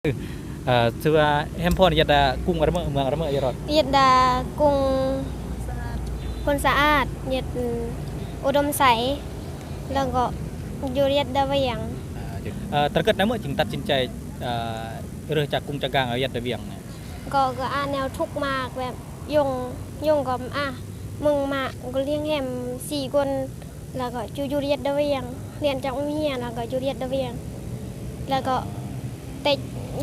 ເອີ ຊື່ວ່າແຮມພອນ ຢາດດາກຸງອະລະເມີ ເມືອງອະລະເມີ ຢາດດາ ຢາດດາກຸງ ພົນສະອາດ ຢາດ ອຸດົມໄຊ ແລ້ວກໍຢູ່ຢາດດາວຽງ. ເອີ ຕະເກີດນະເມີຈຶ່ງຕັດສິນໃຈ ເອີ ເລີກຈາກກຸງຈາກກາງ ເອົາຢາດດາວຽງ? ກໍ ກໍອາແນວທຸກມາກ ແບບ ຍົງ ຍົງກໍ ອາ ມຶງມາກໍລ້ຽງແຮມສີ່ຄົນ ແລ້ວກໍຢູ່ ຢູ່ຢາດດາວຽງ ຮຽນຈາກໂຮງຮຽນ ແລ້ວກໍຢູ່ຢາດດາວຽງ ແລ້ວກໍເຕະ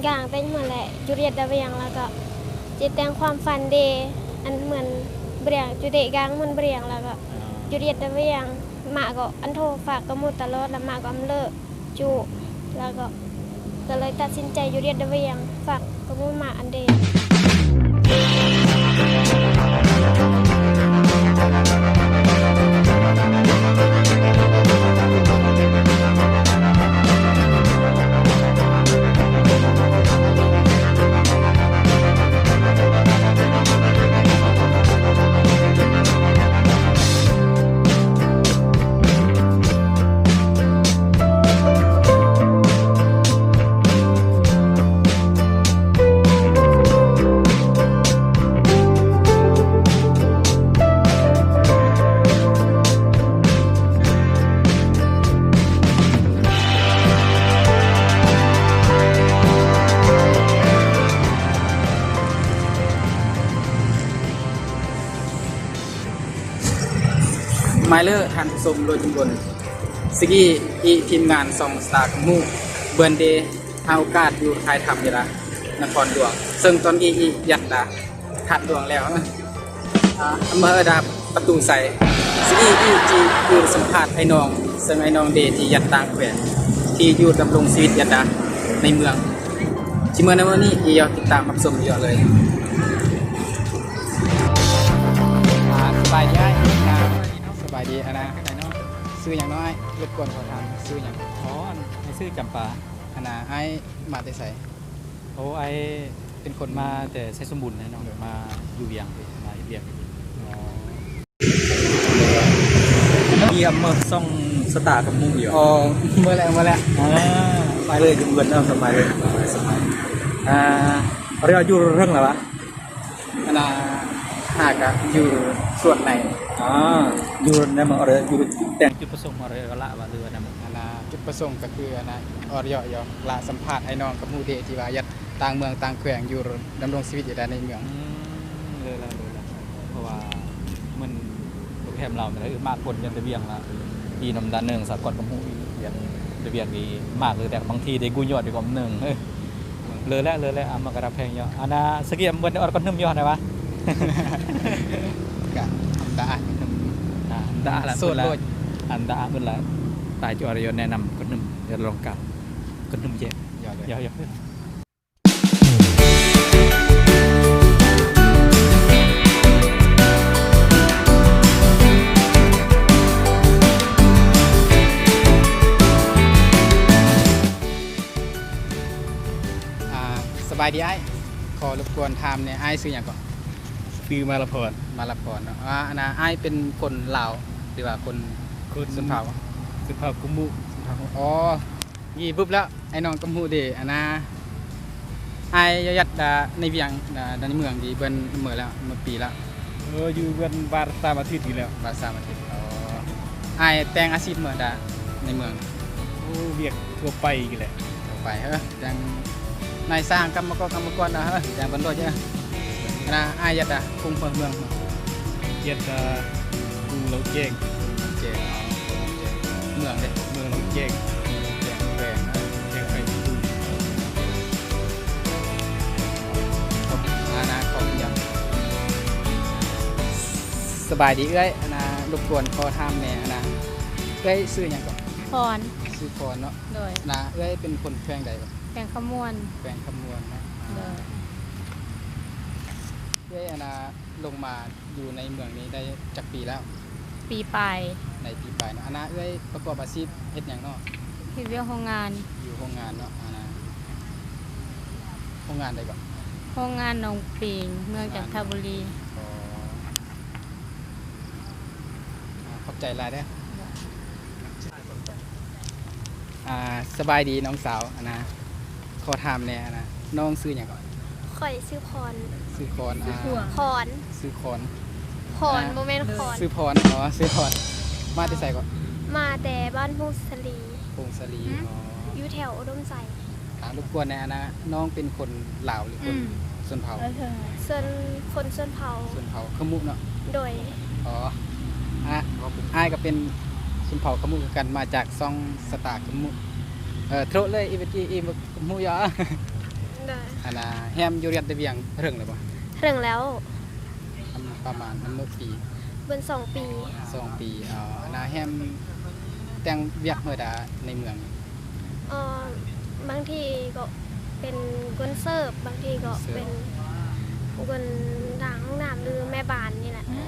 ກາງເຕັມໝົດແຫຼະ ຢູ່ຢາດດາວຽງ ແລ້ວກໍຈິດແຕ່ງຄວາມຝັນເດ ອັນເໝືອນບຣຽງ ຢູ່ເຕະກາງເໝືອນບຣຽງ ແລ້ວກໍຢູ່ຢາດດາວຽງ ມາກໍອັນໂທຝາກກັບໝູ່ຕະຫຼອດ ແລ້ວມາກໍອຳເລີ ຈຸ ແລ້ວກໍ ກໍເລີຍຕັດສິນໃຈຢູ່ຢາດດາວຽງ ຝາກກັບໝູ່ມາອັນເດ. ມາເລີ ທ່ານຜູ້ຊົມໂດຍທຸກຄົນ ສະກີອີທີມງານຊ່ອງສະຕາກຳໝູ່ເບືອນເດ ຫາໂອກາດຢູ່ທ້າຍຖ້ຳຢູ່ລະນະຄອນຫຼວງ ເຊິ່ງຕອນນີ້ອີຍັດລະທາດຫຼວງແລ້ວ ອາ ອຳເພີດາ ປະຕູໄຊ ສະກີອີຈະຢູ່ສຳພາດອ້າຍນ້ອງ ເຊິ່ງອ້າຍນ້ອງເດທີ່ຍັດຕ່າງແຂວງ ທີ່ຢູ່ດຳລົງຊີວິດຍັດດາໃນເມືອງ ທີ່ເມືອງໃນມື້ນີ້ ອີຢອກຕິດຕາມຮັບຊົມຢູ່ເລີຍ. ອາ ສະບາຍດີອ້າຍ ອາ ສະບາຍດີ ອາ ນາ ຊື່ຫຍັງເນາະອ້າຍ? ລົບກວນຂໍຖາມຊື່ຫຍັງ? ອໍ ອ້າຍຊື່ຈຳປາ. ອາ ນາ ອ້າຍມາແຕ່ໃສ? ໂອ້ ອ້າຍເປັນຄົນມາແຕ່ໄຊສົມບູນແຫຼະເນາະ ມາຢູ່ວຽງ ມາເຮັດວຽກ. ອໍ ມີອຳເມີຊ່ອງສະຕາກຳໝູ່ຢູ່. ອໍ ເມືອແລ້ວ ເມືອແລ້ວ. ອາ ໄປເລີຍ ຢູ່ເຮືອນເນາະ ສະບາຍເລີຍ ສະບາຍ. ອາ ເຮົາຢູ່ເທິງແລ້ວວະ? ອັນນ່າ ຫາກະຢູ່ສ່ວນໃນ. ອາ ຢູ່ໃນໝ່ອງເຮົາຢູ່ແຕ່ງ ຈຸດປະສົງຂອງເຮົາລະວ່າ ຫຼືວ່າແນວໃດ? ອັນນ່າ ຈຸດປະສົງກໍຄື ອັນນ່າ ເຮົາຢາກ ຢາກລະສຳພາດອ້າຍນ້ອງກັບໝູ່ເດທີ່ວ່າຍັດຕ່າງເມືອງຕ່າງແຂວງ ຢູ່ດຳລົງຊີວິດຢູ່ໃນເມືອງ. ອືມ ເລີຍລະ ເລີຍລະ ເພາະວ່າມັນ ໂປຣແກຣມລາວນີ້ລະ ເອີ ມາກຄົນຢູ່ແຕ່ວຽງລະ ທີ່ນຳດ້ານໜຶ່ງສາກອນກໍຮູ້ ວຽງ ແຕ່ວຽງນີ້ມາກເລີຍ ແຕ່ບາງທີໄດ້ກູຍອດໄປກ່ອນໜຶ່ງ ເອີ ເລີຍແຫຼະ ເລີຍແຫຼະ ອາ ມັນກະຮັກແພງຢູ່. ອັນນ່າ ສະກີເບິ່ງອອດກ່ອນໜຶ່ງຢູ່ຫັ້ນນະວະ ກະອັນດາ ອາ ອັນດາລະ ໂສດໂລດ ອັນດາເບິ່ງລະ ຕາຍຈອດຢູ່ ແນະນຳກ່ອນໜຶ່ງ ດຽວລອງການກ່ອນໜຶ່ງແຈະ ຢາວເລີຍ ຢາວ ຢາວ. ອາ ສະບາຍດີອ້າຍ ຂໍລົບກວນຖາມແດ່ ອ້າຍຊື່ຫຍັງເກາະ? ຊື່ມາລະພອນ. ມາລະພອນເນາະ. ອາ ອັນນ່າ ອ້າຍເປັນຄົນລາວ ຫຼືວ່າຄົນ ຄົນຊົນເຜົ່າ? ຊົນເຜົ່າກຸມມຸ. ຊົນເຜົ່າ ອໍ ກີ້ບຶບແລ້ວ ໄອ້ນ້ອງກໍຮູ້ເດ ອັນນ່າ ອ້າຍຢາດ ອາ ໃນວຽງ ອາ ໃນເມືອງທີ່ເພິ່ນເມີແລ້ວ ເມື່ອປີແລ້ວ. ເອີ ຢູ່ເຮືອນບາດສາມອາທິດນີ້ແລ້ວ. ບາດສາມອາທິດ. ອໍ ອ້າຍແຕ່ງອາຊີບເມື່ອໃດໃນເມືອງ? ໂອ້ ວຽກທົ່ວໄປນີ້ແຫຼະ. ທົ່ວໄປ ເອີ ຈັ່ງນາຍຊ່າງກຳມະກອນ ກຳມະກອນນະ ເອີ ຢ່າງເພິ່ນໂລດເອີ. ຄະນະອ້າຍຢາດຕາກຸງເມືອງ ເມືອງ ຢາດຕາກຸງເລົ່າແຈ້ງ. ເຈົ້າ ເມືອງເດ້? ເມືອງເລົ່າແຈ້ງ. ແຈ້ງ ແຂວງ ແຂວງໄຊພູມ. ອານາ ຂອບໃຈ. ສະບາຍດີເອື້ອຍ ອານາ ລົບກວນຂໍຖາມແດ່ ອານາ ເອື້ອຍຊື່ຫຍັງເກາະ? ພອນ. ຊື່ພອນເນາະ. ໂດຍ. ອານາ ເອື້ອຍເປັນຄົນແຂວງໃດເກາະ? ແຂວງຄຳມ່ວນ. ແຂວງຄຳມ່ວນເນາະ. ໂດຍ. ອາ ເອື້ອຍ ອານາ ລົງມາຢູ່ໃນເມືອງນີ້ໄດ້ຈັກປີແລ້ວ? ປີປາຍ. ໄດ້ປີປາຍເນາະ. ອານາ ເອື້ອຍປະກອບອາຊີບເຮັດຫຍັງເນາະ? ເຮັດວຽກໂຮງງານ. ຢູ່ໂຮງງານເນາະ. ອານາ ໂຮງງານໃດເກາະ? ໂຮງງານໜອງປິງ ເມືອງຈັນທະບູລີ. ອໍ ອາ ຂອບໃຈຫຼາຍເດີ. ອາ ສະບາຍດີນ້ອງສາວ ອານາ ໂຄ ຂໍຖາມແດ່ນະ ນ້ອງຊື່ຫຍັງເກາະ? ຂ້ອຍຊື່ພອນ. ຊື່ຄອນ ຊື່ພອນ ອາ ພອນ ຊື່ຄອນ ພອນ ອ່າ ບໍ່ແມ່ນຄອນ ຊື່ພອນ. ອໍ ຊື່ພອນ. ມາແຕ່ໃສເກາະ? ມາແຕ່ບ້ານຜົ້ງສາລີ. ຜົ້ງສາລີ. ອໍ ຢູ່ແຖວອຸດົມໄຊ. ອ່າ ລົບກວນແດ່ ອັນນະ ນ້ອງເປັນຄົນລາວ ຫຼື ຄົນ ອືມ ຊົນເຜົ່າ? ເອີ ເທິງ ຊົນ ຄົນຊົນເຜົ່າ ຊົນເຜົ່າຂະມຸເນາະ? ໂດຍ. ອໍ ອາ ອ້າຍກໍເປັນຊົນເຜົ່າຂະມຸຄືກັນ ມາຈາກຊ່ອງສະຕາຂະມຸ. ເອີ ໂທດເລີຍ ອີເວກີ ອີໝູ່ຢູ່. ໂດຍ. ອັນນະ ແຮມຢູ່ເຮືອນຕະວຽງເຖິງແລ້ວບໍ່? ເຖິງແລ້ວ. ປະມານນຳມື້ປີ ເປັນສອງປີ. ສອງປີ. ອໍ ອັນນະ ແຮມແຕ່ງວຽກເຮີດາໃນເມືອງ? ເອີ ບາງທີກໍເປັນຄົນເສີບ ບາງທີກໍເປັນຄົນລ້າງຫ້ອງນ້ຳ ຫຼື ແມ່ບ້ານນີ້ແຫຼະ. ອໍ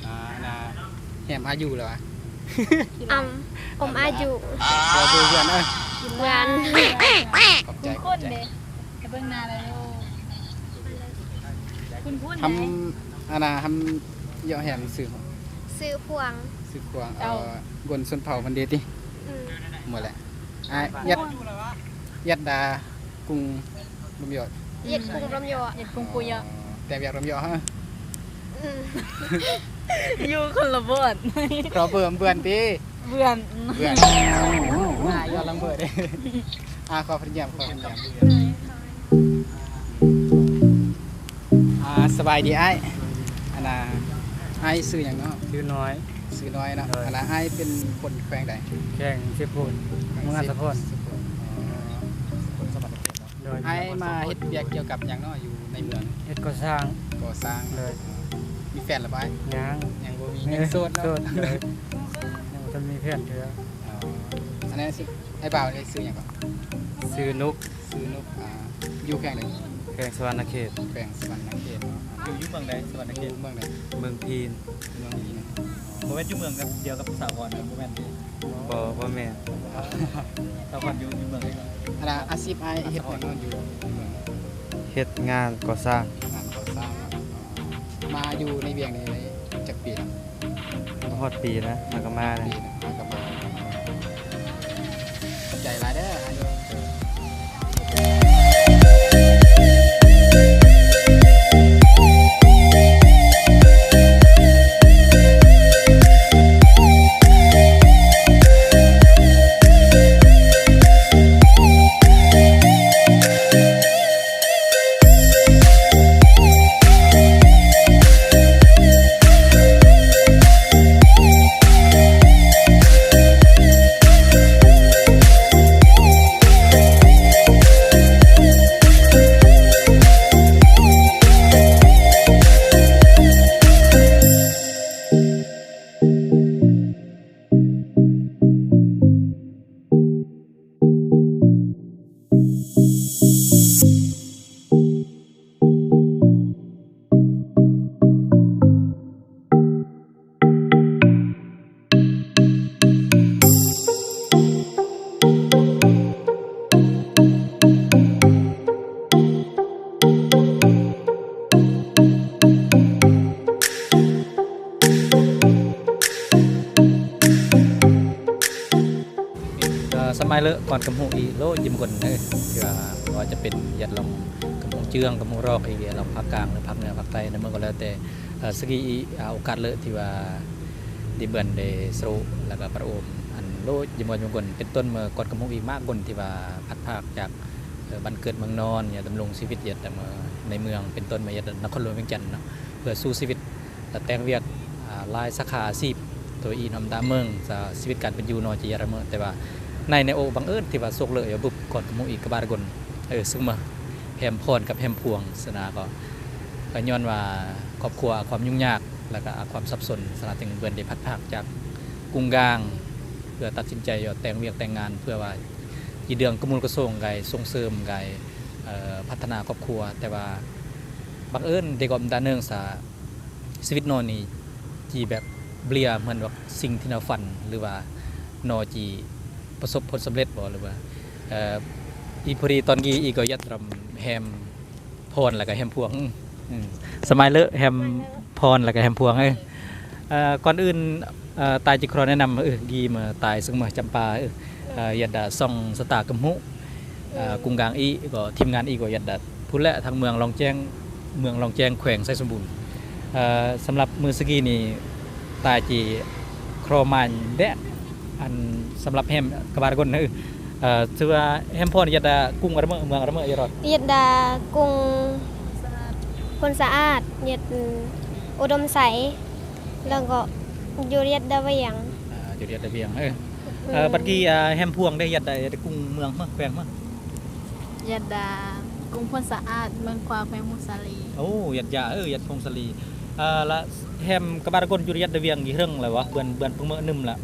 ອັນນະ ແຮມອາຍຸແລ້ວຫວາ? ອຳ ອຳອາຍຸ. ເພື່ອນເອີ ເພື່ອນ. ຂອບໃຈ ຂອບໃຈ. ໃຫ້ເບິ່ງໜ້າແລ້ວ ຄຸ້ນໆ ທຳ ເດ້ ອັນນະ ທຳ ເຢາະແຮມຊື່ ຊື່ພວງ. ຊື່ພວງ. ເອີ ຄົນຊົນເຜົ່າມັນເດຕິ? ອືມ ໝົດແຫຼະ. ອາ ຍັດ ຍັດດາກຸງລຳຢອດ. ເຢັດກຸງລຳຢອດ. ເຢັດກຸງປຸຍອະ. ອໍ ແຕ່ວຽກລຳຢອດຮະ. ອືມ ຢູ່ຄົນລະບ່ອນ. ເຂົາເບິ່ງເບືອນຕິ? ເບືອນ ເບືອນ. ໜ້າຍອດລຳເບີດ. ອາ ຂໍພັນຍາມ ຂໍພັນຍາມ. ອາ ສະບາຍດີອ້າຍ. ອັນນະ ອ້າຍຊື່ຫຍັງເນາະ? ຊື່ນ້ອຍ. ຊື່ນ້ອຍເນາະ. ໂດຍ. ອັນນະ ອ້າຍເປັນຄົນແຂວງໃດ? ແຂວງເຊໂປນ ເມືອງອັດສະພອນ. ເຊໂປນ. ອໍ ເຊໂປນ ສະຫວັນນະເຂດເນາະ. ໂດຍ. ອ້າຍມາເຮັດວຽກກ່ຽວກັບຫຍັງເນາະ ຢູ່ໃນເມືອງ? ເຮັດກໍ່ສ້າງ. ກໍ່ສ້າງ. ໂດຍ. ມີແຟນແລ້ວບໍ່ອ້າຍ? ຍັງ. ຍັງບໍ່ມີ. ເອີ ຍັງໂສດເນາະ. ໂສດ. ໂດຍ. ຍັງບໍ່ທັນມີແຟນເທື່ອ. ອໍ ອັນນັ້ນຊື່ ອ້າຍບ່າວນີ້ຊື່ຫຍັງເກາະ? ຊື່ນຸກ. ຊື່ນຸກ. ອ່າ ຢູ່ແຂວງໃດ? ແຂວງສະຫວັນນະເຂດ. ແຂວງສະຫວັນນະເຂດເນາະ. ຢູ່ ຢູ່ເມືອງໃດ? ສະຫວັນນະເຂດ. ຢູ່ເມືອງໃດ? ເມືອງພີນ. ເມືອງພີນ. ບໍ່ແມ່ນຢູ່ເມືອງດຽວກັບສາວອນ ບໍ່ແມ່ນຕິ? ບໍ່ ບໍ່ແມ່ນ. ສາວອນຢູ່ ຢູ່ເມືອງໃດ? ອັນນ່າ ອາຊີບອ້າຍເຮັດຫຍັງເນາະ ຢູ່ເມືອງ? ເຮັດງານກໍ່ສ້າງ. ງານກໍ່ສ້າງເນາະ. ມາຢູ່ໃນວຽງນີ້ໄດ້ຈັກປີແລ້ວ? ບໍ່ຮອດປີນະ ຫາກະມານະ. ປີນະ ຫາກະມາ. ຂອບໃຈຫຼາຍເດີ. ເອີ ສະໄໝເລີ ກ່ອນກຳຫູອີໂລ ຍິມກົນເອີ ທີ່ວ່າ ວ່າຈະເປັນ ຢາດລອງກຳຫູເຈື່ອງ ກຳຫູຣອກ ອີ ຢາດລອງພາກກາງ ຫຼື ພາກເໜືອ ພາກໃຕ້ ໃນເມື່ອກໍແລ້ວແຕ່ ເອີ ສະກີ ອາ ໂອກາດເລີ ທີ່ວ່າ ທີ່ເບືອນໄດ້ສະໂລ ແລ້ວກໍປະໂອມ ອັນໂລ ຍິມກ່ອນ ຍິມກົນ ເປັນຕົ້ນເມື່ອກ່ອນກຳຫູອີ ມາກບົນ ທີ່ວ່າພັດພາກຈາກ ເອີ ບ້ານເກີດເມືອງນອນ ຢາດດຳລົງຊີວິດ ຢາດ ໃນເມືອງ ເປັນຕົ້ນມາ ຢາດນະຄອນຫຼວງວຽງຈັນເນາະ ເພື່ອສູ້ຊີວິດ ແລະ ແຕ່ງວຽກ ອາ ຫຼາຍສາຂາອາຊີບ ໂດຍອີນ້ອມຕາເມືອງ ສາ ຊີວິດການເປັນຢູ່ເນາະ ຈະຢາກລະເມີ ແຕ່ວ່າໃນ ໃນໂອ ບັງເອີນທີ່ວ່າໂຊກເລີ ຢູ່ບຶບ ກ່ອນກຳຫູອີກະບາດກົນ ເອີ ຊຶກມາ ແຮມພອນກັບແຮມພວງ ສະນະ ກໍ ກໍຍ້ອນວ່າຄອບຄົວຄວາມຫຍຸ້ງຍາກ ແລ້ວກໍຄວາມສັບສົນ ສະນະ ຈຶ່ງເບືອນໄດ້ພັດພາກຈາກກຸງກາງ ເພື່ອຕັດສິນໃຈວ່າແຕ່ງວຽກແຕ່ງງານ ເພື່ອວ່າຈີເດືອງກະມູນກະໂສງ ກາຍສົ່ງເສີມ ກາຍ ເອີ ພັດທະນາຄອບຄົວ ແຕ່ວ່າບັງເອີນໄດ້ກອບຕາເນີງສາ ຊີວິດນອນນີ້ ຈີແບບເບລຍ ເໝືອນວ່າສິ່ງທີ່ນາຝັນ ຫຼືວ່ານອຈີປະສົບຜົນສຳເລັດບໍ່ ຫຼືວ່າ ເອີ ອີພໍດີຕອນກີອີກໍຍັດລຳແຮມພອນ ແລ້ວກໍແຮມພວງ ອືມ ສະໄໝເລີແຮມພອນ ແລ້ວກໍແຮມພວງ ເອີ ເອີ ກ່ອນອື່ນ ເອີ ຕາຍຈິຂໍແນະນຳ ເອີ ກີມາຕາຍເຊິ່ງມາຈຳປາ ເອີ ເອີ ຢາດດາຊ່ອງສະຕາກັບຮູ້ ເອີ ກຸງກາງອີກ ກໍທີມງານອີກ ກໍຢາດດາພຸ້ນແຫຼະ ທາງເມືອງລອງແຈ້ງ ເມືອງລອງແຈ້ງ ແຂວງໄຊສົມບູນ. ເອີ ສຳລັບມື້ສະກີນີ້ ຕາຈີຄໍມານແດະ ອັນສຳລັບແຮມກະບາດະກົນ ເອີ ຖືວ່າແຮມພອນຢາດດາກຸງອະລະເມີ ເມືອງອະລະເມີ ຢາດດາ ຢາດດາກຸງ ໂພນສະອາດ ຢາດອຸດົມໄຊ ແລ້ວກໍຢູລຽດດາວຽງ ອ່າ ຢູລຽດດາວຽງ ເອີ ເອີ ບັດກີ້ ອ່າ ແຮມພວງເດ້ ຢາດດາກຸງເມືອງເມີ ແຂວງເມີ ຢາດດາກຸງໂພນສະອາດ ເມືອງຂວາ ແຂວງຜົ້ງສາລີ. ໂອ້ ຢາດຢາ ເອີ ຢາດຜົ້ງສາລີ. ອ່າ ລະແຮມກະບາດະກົນຢູລຽດດາວຽງນີ້ເຖິງແລ້ວວະ ເດືອນ ເດືອນປຶ້ມເມີໜຶ່ມລະ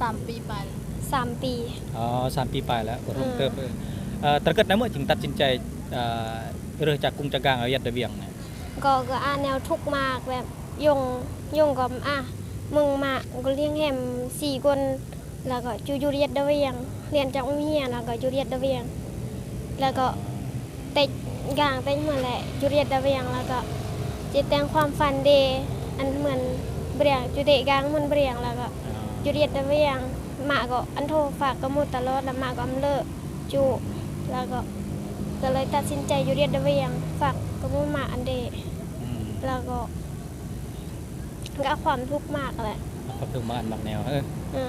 ສາມປີປາຍ ສາມປີ ອໍ ສາມປີປາຍແລ້ວ ກໍເຖິງເຕີບ ເອີ ເອີ ຕະເກີດໃນເມື່ອຈຶ່ງຕັດສິນໃຈ ອ່າ ເລີ່ມຈາກກຸງຈາກກາງ ເອົາຢາດດາວຽງນະ ກໍ ກໍອາແນວທຸກມາກ ແບບຍົງ ຍົງກໍອາ ເມືອງມາກ ກໍລ້ຽງແຮມສີ່ຄົນ ແລ້ວກໍຢູ່ ຢູ່ລຽດດາວຽງ ຮຽນຈອກໂຮງຮຽນ ແລ້ວກໍຢູ່ລຽດດາວຽງ ແລ້ວກໍເຕະກາງເຕະເມືອນແຫຼະ ຢູ່ລຽດດາວຽງ ແລ້ວກໍຈິແຕ່ງຄວາມຝັນເດ ອັນເໝືອນບຣຽງ ຢູ່ເຕະກາງເໝືອນບຣຽງ ແລ້ວກໍຢູ່ລຽດດາວຽງ ມາກໍອັນໂທຝາກກະໝູດຕະຫຼອດ ແລ້ວມາກໍອຳເລີ ຈຸ ແລ້ວກໍ ກໍເລີຍຕັດສິນໃຈຢູ່ລຽດດາວຽງ ຝາກກະໝູດມາອັນເດ ອືມ ແລ້ວກໍ ກໍເອົາຄວາມທຸກມາກແຫຼະ ເອົາຄວາມທຸກມາອັນມັກແນວ ເອີ ເອີ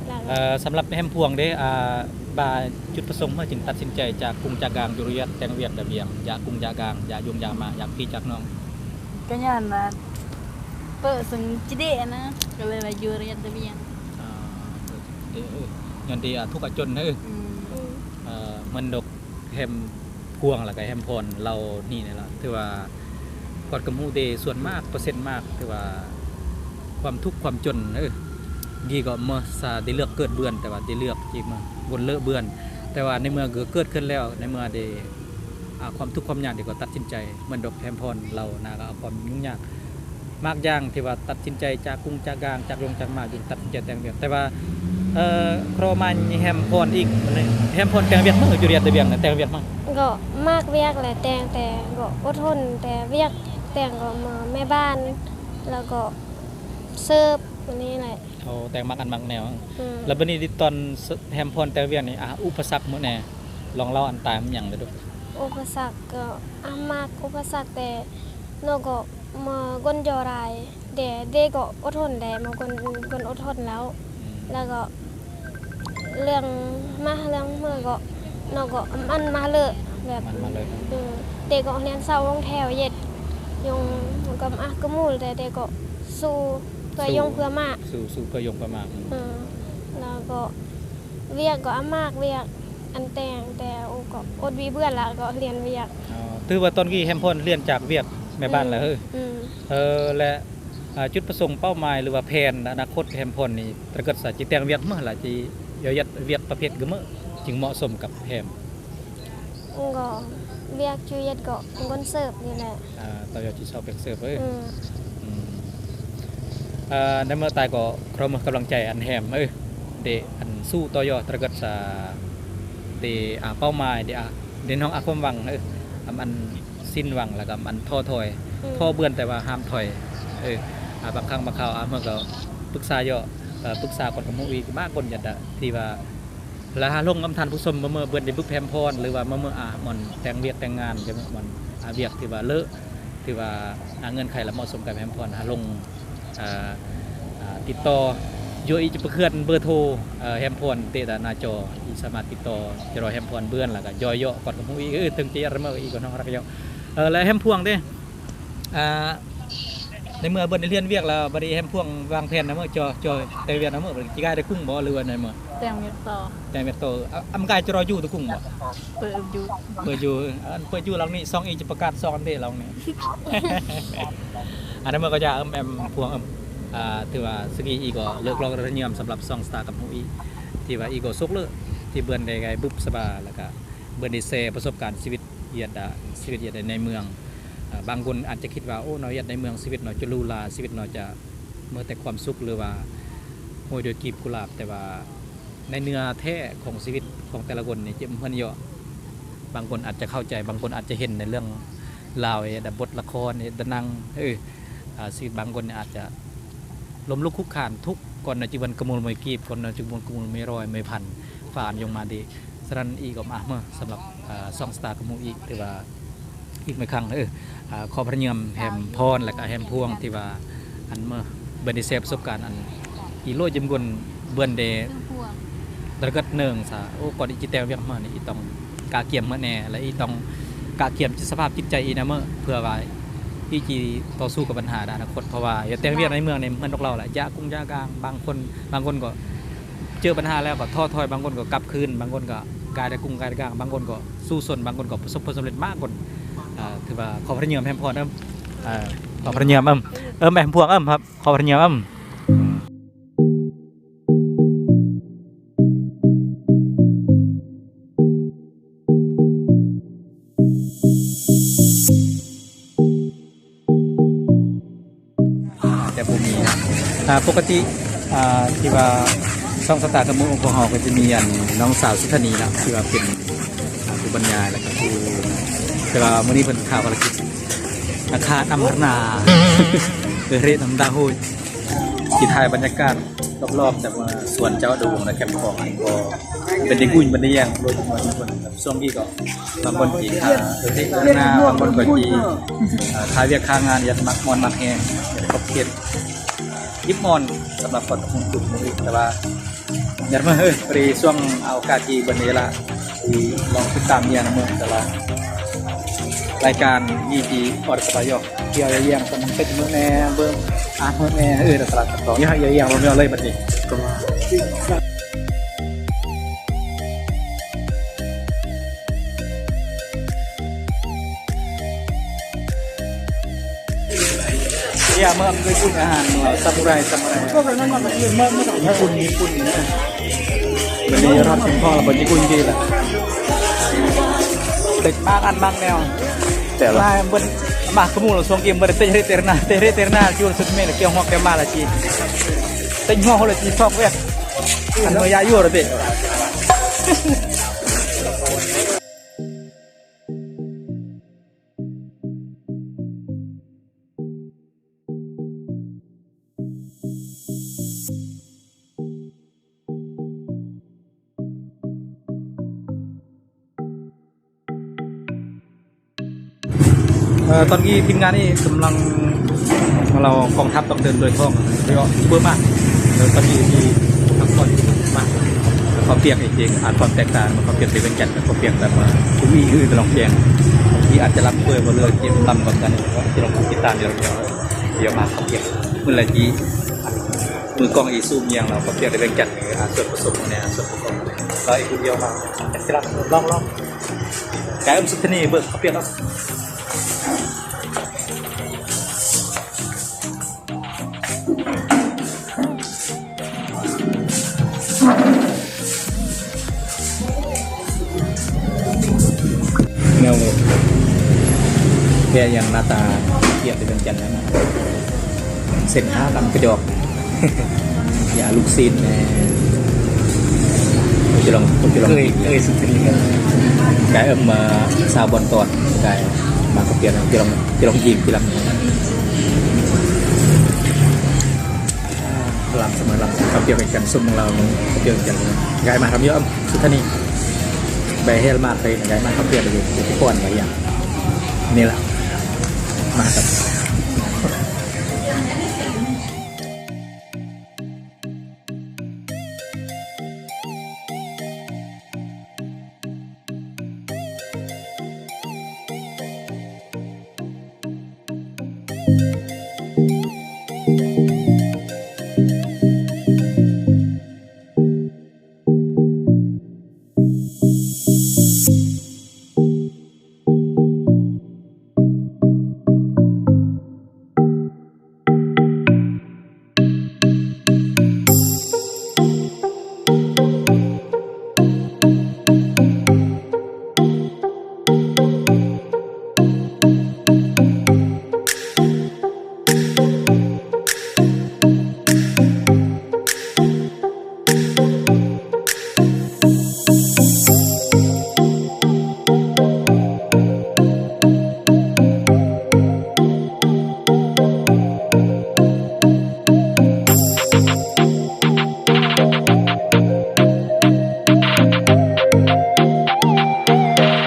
ແລ້ວກໍ ເອີ ສຳລັບແຮມພວງເດ້ ອ່າ ບາ ຈຸດປະສົງເມື່ອຈຶ່ງຕັດສິນໃຈຈາກກຸງຈາກກາງ ຢູ່ລຽດແຕ່ງວຽກດາວຽງ ຢາກກຸງຢາກກາງ ຢາກຍົງຢາກມາ ຢາກພີ່ຈາກນ້ອງ ກໍຍ້ອນວ່າ ເປີສົງຈິເດນະ ກໍເລີຍວ່າຢູ່ລຽດດາວຽງ ອ່າ ເອີ ຍ້ອນທີ່ ອ່າ ທຸກອາຈົນເອີ ອືມ ເອີ ມັນດົກ ແຮມພວງ ແລ້ວກໍແຮມພອນ ເຫຼົ່ານີ້ແຫຼະ ຖືວ່າກອດກະໝູເດ ສ່ວນມາກ ເປີເຊັນມາກ ຖືວ່າຄວາມທຸກຄວາມຈົນ ເອີ ດີກໍມາສາ ໄດ້ເລືອກເກີດເບືອນ ແຕ່ວ່າໄດ້ເລືອກທີ່ມາບົນເລີເບືອນ ແຕ່ວ່າໃນເມື່ອເກີດຂຶ້ນແລ້ວ ໃນເມື່ອໄດ້ ອ່າ ຄວາມທຸກຄວາມຍາກ ເດກໍຕັດສິນໃຈ ເໝືອນດອກແຮມພອນ ເຫຼົ່ານາ ກໍເອົາຄວາມຫຍຸ້ງຍາກ ມາກຢ່າງທີ່ວ່າຕັດສິນໃຈຈາກກຸງຈາກກາງ ຈາກຍົງຈາກມາ ຈຶ່ງຕັດສິນໃຈແຕ່ງວຽກ ແຕ່ວ່າ ເອີ ເຄາະມາແຮມພອນອີກ ແຮມພອນແຕ່ງວຽກເໝິ ຢູ່ລຽດຕະວຽງນະ ແຕ່ງວຽກເໝິ ກໍມັກວຽກແຫຼະ ແຕ່ງ ແຕ່ກໍອົດທົນແຕ່ວຽກ ແຕ່ງກໍເໝິແມ່ບ້ານ ແລ້ວກໍເສີບ ອັນນີ້ແຫຼະ ໂອ້ ແຕ່ງມັກອັນມັກແນວ ອືມ ແລ້ວບັດນີ້ຕອນແຮມພອນແຕ່ງວຽກນີ້ ອ່າ ອຸປະສັກເໝິແດ່ ລອງເລົ່າອັນຕາຍມັນຫຍັງເດີ້ ອຸປະສັກກໍ ອ່າ ມັກອຸປະສັກແຕ່ ເນາະ ກໍ ມາກົ້ນຍໍລາຍ ແຕ່ ແຕ່ກໍອົດທົນແດ່ ມາກ້ນ ກ້ນອົດທົນແລ້ວ ອືມ ແລ້ວກໍເລື່ອງມາ ເລື່ອງເມືອກໍ ເນາະ ກໍອັນມາເລີະ ແບບ ມັນມາເລີະ ອືມ ແຕ່ກໍຮຽນເຊົາໂຮງແຖວເຮັດ ຍົງ ອືມ ກໍ ອ່າ ກະໝູແຕ່ ແຕ່ກໍສູ້ເພື່ອ ສູ້ ຍົງເພື່ອມາ ສູ້ ສູ້ເພື່ອຍົງເພື່ອມາ ອືມ ແລ້ວກໍວຽກກໍ ອ່າ ມັກວຽກ ອັນແຕ່ງ ແຕ່ໂອ ກໍອົດວຽກເບືອນລະ ກໍຮຽນວຽກ ອໍ ຖືວ່າຕອນນີ້ແຮມພອນຮຽນຈາກວຽກແມ່ບ້ານລະ ອືມ ເຮີ ອືມ ເອີ ແລະ ອ່າ ຈຸດປະສົງເປົ້າໝາຍ ຫຼືວ່າແຜນອະນາຄົດແຮມພອນນີ້ ຕະເກີດສາ ຊິແຕ່ງວຽກເໝິລະ ຊິຢາກເຮັດວຽກປະເພດກະເໝິ ຈຶ່ງເໝາະສົມກັບແຮມ ກໍວຽກຈຸເຮັດກໍກົ້ນເສີບນີ້ແຫຼະ ອ່າ ຕໍ່ຍອດຊິຊອບເປັນເສີບເອີຍ ອືມ ອືມ ອ່າ ໃນເມື່ອຕາຍກໍຂໍເໝິກຳລັງໃຈອັນແຮມເອີຍ ເດ ອັນສູ້ຕໍ່ຍອດຕະເກີດສາ ເດ ອ່າ ເປົ້າໝາຍ ເດ ອ່າ ເດນ້ອງ ອ່າ ຄວາມຫວັງເອີຍ ອ່າ ອັນສິ້ນຫວັງ ແລ້ວກໍ ອ່າ ທໍ້ຖອຍ ອືມ ທໍ້ເບືອນ ແຕ່ວ່າຫ້າມຖອຍ ເອີຍ ອ່າ ບາງຄັ້ງບາງຄາວ ອ່າ ເໝິກໍປຶກສາເຍາະ ເອີ ປຶກສາກ່ອນກັບໝູ່ອີກ ບາງຄົນຢາກທີ່ວ່າ ແລະ ຫາລົງນຳທ່ານຜູ້ຊົມ ເມື່ອ ເມື່ອເພິ່ນໄດ້ບຶບແຮມພອນ ຫຼືວ່າເມື່ອ ເມື່ອ ອ່າ ບ່ອນແຕ່ງວຽກແຕ່ງງານ ຈະມີບ່ອນ ອ່າ ວຽກທີ່ວ່າເລີະ ທີ່ວ່າ ອ່າ ເງື່ອນໄຂ ແລະ ເໝາະສົມກັບແຮມພອນ ຫາລົງ ອ່າ ອ່າ ຕິດຕໍ່ ໂຍອີຈະປະເຄື່ອນເບີໂທ ເອີ ແຮມພອນ ເຕະຕາໜ້າຈໍ ທີ່ສາມາດຕິດຕໍ່ຈະລໍແຮມພອນເບືອນ ແລ້ວກໍຢອຍເຍາະກ່ອນກັບຮູ້ອີກ ເອີ ເຖິງຈະຢາກລະເມີອີກກໍນ້ອງຮັກເຍາະ ເອີ ແລະ ແຮມພວງເດ້ ອ່າ ໃນເມື່ອເພິ່ນໄດ້ຮຽນວຽກແລ້ວ ບັດນີ້ແຮມພວງວາງແຜນນະເມີ ຈອ ຈອ ແຕ່ງວຽກນະເມີ ຊິກາຍໄດ້ກຸງບໍ່ ຫຼືວ່າໃນເມື່ອ ແຕ່ງວຽກຕໍ່ ແຕ່ງວຽກຕໍ່ ອາ ອາ ມັນກາຍຈະລໍຢູ່ຕະກຸງບໍ່ ເປີດຢູ່ ເປີດຢູ່ ອັນເປີດຢູ່ຫຼັງນີ້ ຊ່ອງອີຈະປະກາດຊ່ອງເດ້ຫຼັງນີ້ ອັນນັ້ນມັນກໍຈະເອີມແອມພວງເອີມ ອ່າ ຖືວ່າສະກີອີກໍເລີກລອງລະຍາມສຳລັບຊ່ອງສະຕາກັບຮູ້ອີ ທີ່ວ່າອີກໍສົກເລີ ທີ່ເພິ່ນໄດ້ໄດ້ບຶບສະບາ ແລ້ວກະເພິ່ນໄດ້ແຊປະສົບການຊີວິດ ວຽກ ອາ ຊີວິດວຽກໃນເມືອງ ອາ ບາງຄົນອາດຈະຄິດວ່າ ໂອ້ ເນາະ ວຽກໃນເມືອງ ຊີວິດເນາະ ຈະຫຼູຫຼາ ຊີວິດເນາະ ຈະມີແຕ່ຄວາມສຸກ ຫຼືວ່າໂຮຍດ້ວຍກລີບກຸຫຼາບ ແຕ່ວ່າໃນເນື້ອແທ້ຂອງຊີວິດຂອງແຕ່ລະຄົນນີ້ ຈະເໝືອນເຍາະ ບາງຄົນອາດຈະເຂົ້າໃຈ ບາງຄົນອາດຈະເຫັນໃນເລື່ອງລາວ ເຮັດແຕ່ບົດລະຄອນ ເຮັດແຕ່ໜັງ ເອີ ອາ ຊີວິດບາງຄົນນີ້ອາດຈະ ລົ້ມລຸກຄຸກຄານ ທຸກ ກ່ອນໜ້າຈະເປັນກະມຸນມວຍກີບ ກ່ອນໜ້າຈະເປັນກະມຸນມວຍຮ້ອຍມວຍພັນ ປານຍົງມາດີ. ສະນັ້ນອີກກໍມາເມີສຳລັບ ອາ ຊ່ອງສະຕາກະມູອີກ ທີ່ວ່າ ອີກແມ່ຄັ້ງເອີ ອາ ຂໍພະຍາຍາມແຮມພອນ ແລະກະແຮມພວງ ທີ່ວ່າອັນເມີເບິ່ນໄດ້ແຊປະສົບການອັນ ອີໂລຍຈິມກຸນເບິ່ນເດ ຕະກະເນີງສາ ໂອ້ ກ່ອນອີຈິແຕ່ວຽກເມີນີ້ ອີຕ້ອງກະກຽມເມີແນ່ ແລະອີຕ້ອງກະກຽມສະພາບຈິດໃຈອີນະເມີ ເພື່ອວ່າອີຈິຕໍ່ສູ້ກັບບັນຫາໃນອະນາຄົດ ເພາະວ່າຢ່າແຕ່ວຽກໃນເມືອງນີ້ເໝືອນນອກເຫຼົ້າແຫຼະ ຢາກຸງຢາກາງ ບາງຄົນ ບາງຄົນກໍ ເຈີບັນຫາແລ້ວກໍທໍ້ຖອຍ ບາງຄົນກໍກັບຄືນ ບາງຄົນກໍກາຍແຕ່ກຸງກາຍແຕ່ກາງ ບາງຄົນກໍສູ້ຊົນ ບາງຄົນກໍປະສົບຜົນສຳເລັດມາກກວ່າ ເອີ ຖືວ່າຂໍພະຍາຍາມແຮມພອນເອີ ເອີ ຂໍພະຍາຍາມເອີ ເອີ ແຮມພວງເອີ ຂໍພະຍາຍາມເອີ. ແຕ່ບໍ່ມີນະ ອ່າ ປົກກະຕິ ອ່າ ທີ່ວ່າຊ່ອງສະຕາກະມູຂອງພວກເຮົາກໍຈະມີອັນນ້ອງສາວສຸທານີເນາະ ທີ່ວ່າເປັນ ອ່າ ຜູ້ບັນຍາຍ ແລ້ວກໍຜູ້ ແຕ່ວ່າມື້ນີ້ເພິ່ນຂາດພາລະກິດ ອາຄາດອຳມະລະນາ ເອີ ເຮດອຳມະລະນາໂຫດ ຊິຖ່າຍບັນຍາກາດ ລອບໆ ຈາກວ່າສວນເຈົ້າດວງ ແລະ ແຄມຂອງ ອັນກໍເປັນໄດ້ກຸ້ຍເປັນໄດ້ຫຍັງໂດຍທີ່ວ່າທຸກຄົນ ຊ່ວງນີ້ກໍບາງຄົນກໍຫາເຮັດນາ ບາງຄົນກໍຊິ ອ່າ ຄາວຽກຄາງານ ຢາກມັກມ່ວນມັກແຮງ ຢາກໄດ້ຂອບເຂດ ຍິບມ່ວນສຳລັບຄົນທຸກຄົນ ແຕ່ວ່າ ຢາກມາເຮີ້ຍ ພໍດີຊ່ວງເອົາໂອກາດທີ່ເບິ່ງເວລາ ທີ່ລອງຕິດຕາມເມືອງນຳເມືອງ ແຕ່ລະລາຍການມີທີ່ອອດສະບາຍຢອກ ທ່ຽວຢ່າຢ້ຽງ ສະໜາມເຕັດເມືອງແດ່ ເບິ່ງອາເມືອງແດ່ ເອີ ຕະຫຼາດສັດທອງ ຢ່າຢ້ຽງ ບໍ່ມີເອົາເລີຍບັດນີ້. ຢາກມາເຄີຍກິນອາຫານຊາມູໄຣ ຊາມູໄຣ ຍີ່ປຸ່ນ ຍີ່ປຸ່ນເນາະ. ມື້ນີ້ຮອດກິນພໍລະບໍ່ ຍີ່ປຸ່ນດີລະ ເຕັດມາກອັນມາກແນວ ແຕ່ລະມາເບິ່ງມາຂະໝູລະຊ່ວງກິນບໍ່ໄດ້ເຕັດເຮເຕຣນາ ເຕັດເຮເຕຣນາຢູ່ສຸດເມລະ ກ່ຽວຮອກແກ່ມາລະຈີ ເຕັດຫົວໂຫລະຈີຊອກແວກ ອັນເມື່ອຍາຢູ່ລະເຕະ. ເອີ ຕອນນີ້ທີມງານນີ້ກຳລັງ ລາວກອງທັບຕ້ອງເດີນໂດຍທ້ອງ ໂດຍສະເພາະຊຸບເປີມາກ ແລ້ວຕອນນີ້ທີ່ພັກຜ່ອນມາ ຄວາມປຽກອີກ ອາດຄວາມແຕກຕ່າງ ຄວາມປຽກທີ່ວຽງຈັນ ຄວາມປຽກແບບວ່າພູມີ ຫຼື ຕະຫຼອງແຈ້ງ ທີ່ອາດຈະລຳເປີຍບໍ່ເລີຍ ທີ່ລຳກວ່າກັນ ທີ່ລອງຕິດຕາມຢູ່ແລ້ວ ດຽວມາຄວາມປຽກມື້ລະຈີ ມືກ້ອງອີຊູມຫຍັງ ແລ້ວຄວາມປຽກທີ່ວຽງຈັນ ອາ ສ່ວນປະສົມແນ່ ສ່ວນປະກອບແນ່ ລອງອີກດຽວມາ ຈະລຳ ລອງ ລອງ ກາຍເອີ້ມສຸດທະນີເບິ່ງຄວາມປຽກເນາະ. ແນວແກຍັງໜ້າຕາປຽກໄປເມືອງຈັນນັ້ນນະ ເສັ້ນທາງກຳກະຈອກ ຢ່າລູກຊີ້ນແນ່ ຈະລອງ ຈະລອງ ເອີຍ ເອີຍ ສຸດທະນີ ກາຍເອີ້ມມາຊາວບ່ອນຕອນ ກາຍມາກະປຽກ ຈະລອງ ຈະລອງຍິງ ຈະລອງ ລຳສະເໝີລຳ ເຂົ້າປຽກກັນ ຊຸມລາວເຂົ້າປຽກກັນ ກາຍມາທຳຢູ່ສຸດທານີ ໄປເຮລມາດໄປ ກາຍມາເຂົ້າປຽກຢູ່ທີ່ກ່ອນໄປຢ່າງນີ້ລະ ມາກັບ